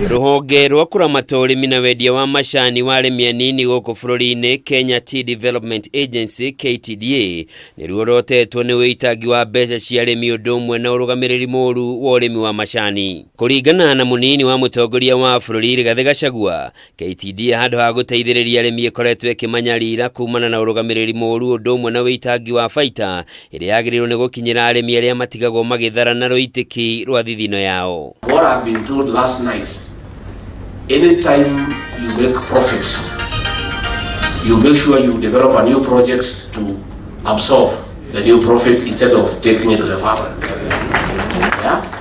Rũhonge rwa kũramata ũrĩmi na wendia wa macani wa arĩmi anini gũkũ bũrũri-inĩ, Kenya Tea Development Agency, KTDA, nĩruo rotetwo nĩ ũitangi wa mbeca cia arĩmi ũndũ ũmwe na ũrũgamĩrĩri mũru wa ũrĩmi wa macani. Kũringana na mũnini wa mũtongoria wa bũrũri Rigathĩ Gachagua, KTDA handũ ha gũteithĩrĩria arĩmi ĩkoretwo ĩkĩmanyarira kumana na ũrũgamĩrĩri mũru ũndũ ũmwe na ũitangi wa baita ĩrĩa yagĩrĩirwo nĩ gũkinyĩra arĩmi arĩa matigagwo magĩthara na rũitĩki rwa thithino yao. What I've been told last night, anytime you make profits, you make sure you develop a new project to absorb the new profit instead of taking it to the farmer. Yeah?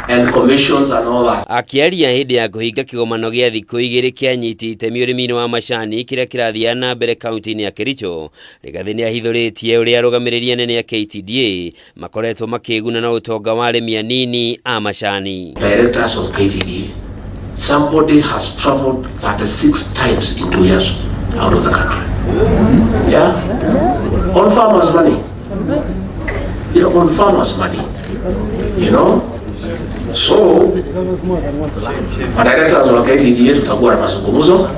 And commissions and all that. Akĩaria hĩndĩ ya kũhinga kĩgomano gĩa thikũ 2 kĩa anyiti itemi ũrĩmi-inĩ wa macani kĩrĩa kĩrathiĩ na mbere kaunti-inĩ ya Kericho, Rigathĩ nĩ ahithũrĩtie ũrĩa arũgamĩrĩri anene a KTDA makoretwo makĩguna na ũtonga wa arĩmi anini a macani. Directors of KTDA, somebody has traveled 36 times in 2 years out of the country. Yeah? On farmers' money. On farmers' money. You know? So, directors wa KTDA tutakuwa na mazungumzo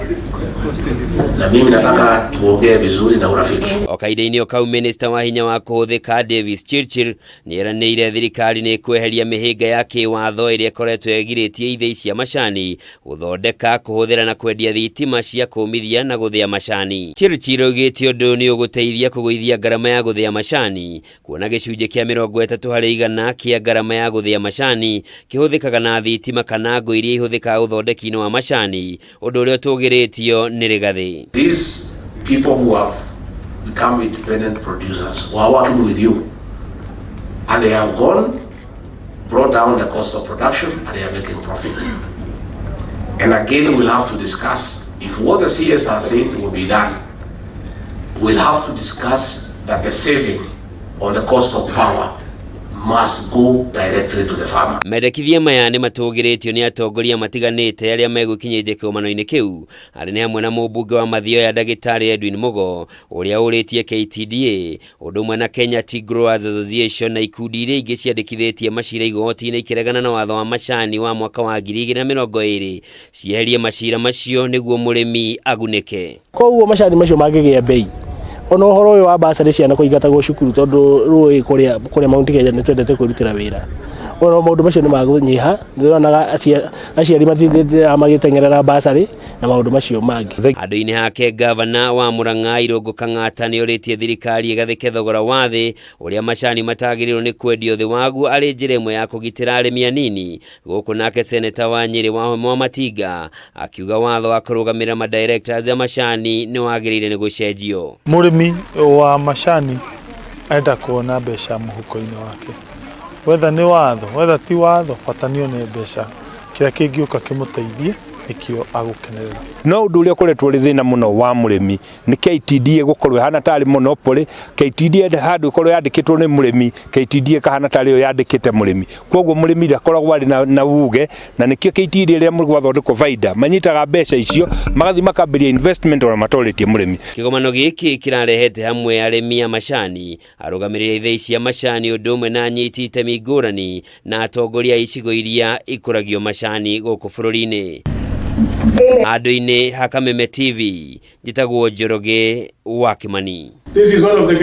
na mimi nataka tuongee vizuri na urafiki. O kahinda-inĩ o kau, minista wa hinya wa kũhũthĩka Davis Chirchir nĩeranĩire thirikari nĩ ĩkweheria mĩhĩnga ya kĩwatho ĩrĩa ĩkoretwo ĩgirĩtie ithĩi cia macani gũthondeka, kũhũthĩra na kwendia thitima cia kũmithia na gũthĩa macani. Chirchir augĩte ũndũ nĩ ũgũteithia kũgũithia ngarama ya gũthĩa macani, kuona gĩcunjĩ kĩa 30% kĩa ngarama ya gũthĩa macani kĩhũthĩkaga na thitima kana ngũ iria ihũthĩkaga ũthondeki-inĩ wa macani, ũndũ ũrĩa ũtũgĩrĩtio nĩ Rigathĩ. These people who have become independent producers who are working with you, and they have gone, brought down the cost of production, and they are making profit. And again, we'll have to discuss if what the CS has said will be done. We'll have to discuss that the saving on the cost of power must go directly to the farmer. Mendekithia maya nĩ matũgĩrĩtio nĩ atongoria matiganĩte arĩa megũkinyĩte kĩgomano-inĩ kĩu, arĩ nĩ hamwe na mũmbunge wa Mathioya Ndagĩtarĩ Edwin Mugo ũrĩa ũrĩtie KTDA ũndũ ũmwe na Kenya Tea Growers Association na ikundi iria ingĩ ciandĩkithĩtie macira igoti-inĩ ikĩregana na watho wa macani wa mwaka wa 2020 cieherie macira macio nĩguo mũrĩmi agunĩke. Koguo macani macio mangĩgĩa bei, ona ũhoro ũyũ wa basarĩ ciana kũingatagwo cukuru tondũ rũĩ kũrĩa Mount Kenya nĩ twendete kwĩrutĩra wĩra, ona maũndũ macio nĩ magũnyiha. Ndĩronaga aciari matindĩra magĩteng'erera basarĩ na maũndũ macio mangĩ. Handũ-inĩ hake, gavana wa Murang'a Irũngũ Kang'ata nĩ orĩtie thirikari ĩgathĩke thogora wa thĩ ũrĩa macani matagĩrĩirwo nĩ kwendio thĩ waguo arĩ njĩra ĩmwe ya kũgitĩra arĩmi anini. Gũkũ nake seneta wa Nyĩrĩ Wahome Wamatinga akiuga watho wa kũrũgamĩrĩra madirectors a macani nĩ wagĩrĩire nĩ gũcenjio. Mũrĩmi wa macani arenda kuona mbeca mũhuko-inĩ wake, wetha nĩ watho wetha ti watho, bata nĩ one mbeca, kĩrĩa kĩngĩũka kĩmũteithie nĩkĩo agũkenerera. No ũndũ ũrĩa ũkoretwo ũrĩ thĩna mũno wa mũrĩmi nĩ KTDA gũkorwo ĩhana tarĩ monopoly. KTDA handũ ĩkorwo yandĩkĩtwo nĩ mũrĩmi, KTDA kahana tarĩ yo yandĩkĩte mũrĩmi, koguo mũrĩmi ndakoragwo arĩ na uge, na nĩkĩo KTDA rĩrĩa gwathondekwo baida manyitaga mbeca icio magathiĩ makambĩrĩria investment ona matorĩtie mũrĩmi. Kĩgomano gĩkĩ kĩrarehete hamwe arĩmi a macani, arũgamĩrĩri a ithĩi cia macani ũndũ ũmwe na anyiti itemi ngũrani na atongoria a icigo iria ikũragio macani gũkũ bũrũri-inĩ. Handũ-inĩ ha Kameme TV, njĩtagwo Njoroge wa Kimani. This is one of the